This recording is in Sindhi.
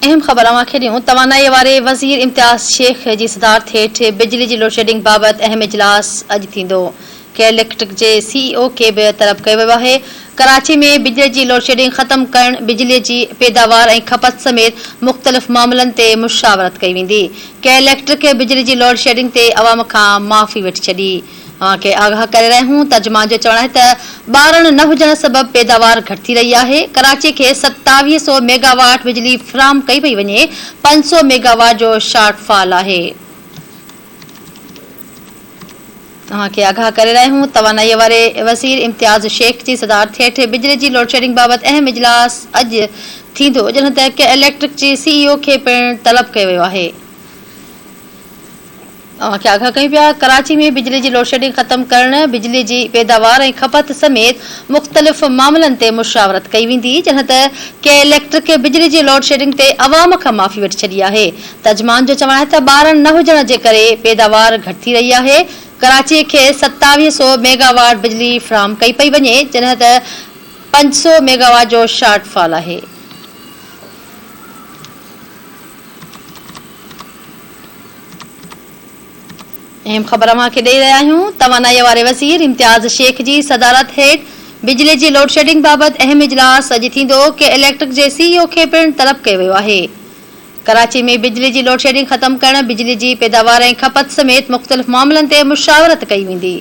اهم خبر اوهان کي ڏيون، توانائي واري وزير امتياز شيخ جي صدارت هيٺ بجلي جي لوڊشيڊنگ بابت اهم اجلاس اڄ ٿيندو. ڪي اليڪٽرڪ جي سي اي او کي به طلب ڪيو ويو آهي. ڪراچي ۾ بجلي جي لوڊشيڊنگ ختم ڪرڻ، بجلي جي پيداوار ۽ کپت سميت مختلف معاملن تي مشاورت ڪئي ويندي. ڪي اليڪٽرڪ بجلي جي لوڊشيڊنگ تي عوام کان معافي وٺي ڇڏي. اوهان کي آگاهه ڪري رهيا آهيون، ترجمان جو چوڻ آهي ته ٻارڻ نه هجڻ سبب پيداوار گهٽ ٿي رهي آهي، ڪراچي کي 27 سئو ميگا واٽ بجلي فراهم ڪئي پئي وڃي، 500 ميگا واٽ جو شارٽ فال آهي. اوهان کي آگاهه ڪري رهيا آهيون، توانائي واري وزير امتياز شيخ جي صدارت هيٺ بجلي جي لوڊشيڊنگ بابت اهم اجلاس اڄ ٿيندو، جڏهن ته ڪي اليڪٽرڪ جي سي اي او کي پڻ طلب ڪيو ويو آهي. اوهان کي آگاهه ڪيون پيا، ڪراچي ۾ بجلي جي لوڊشيڊنگ ختم ڪرڻ، بجلي جي پيداوار ۽ کپت سميت مختلف معاملن تي مشاورت ڪئي ويندي، جڏهن ته ڪي اليڪٽرڪ بجلي جي لوڊشيڊنگ تي عوام کان معافي وٺي ڇڏي آهي، ترجمان جو چوڻ آهي ته ٻارڻ نه هجڻ جي ڪري پيداوار گهٽ ٿي رهي آهي، ڪراچي کي 27 سئو ميگا واٽ بجلي فراهم ڪئي پئي وڃي، جڏهن ته 500 ميگا واٽ جو شارٽ فال آهي. اهم خبر اوهان کي ڏئي رهيا آهيون، توانائي واري وزير امتياز شيخ جي صدارت هيٺ بجلي جي لوڊشيڊنگ بابت اهم اجلاس اڄ ٿيندو، ڪي اليڪٽرڪ جي سي اي او کي پڻ طلب ڪيو ويو آهي. ڪراچي ۾ بجلي جي لوڊشيڊنگ ختم ڪرڻ، بجلي جي پيداوار ۽ کپت سميت مختلف معاملن تي مشاورت ڪئي ويندي.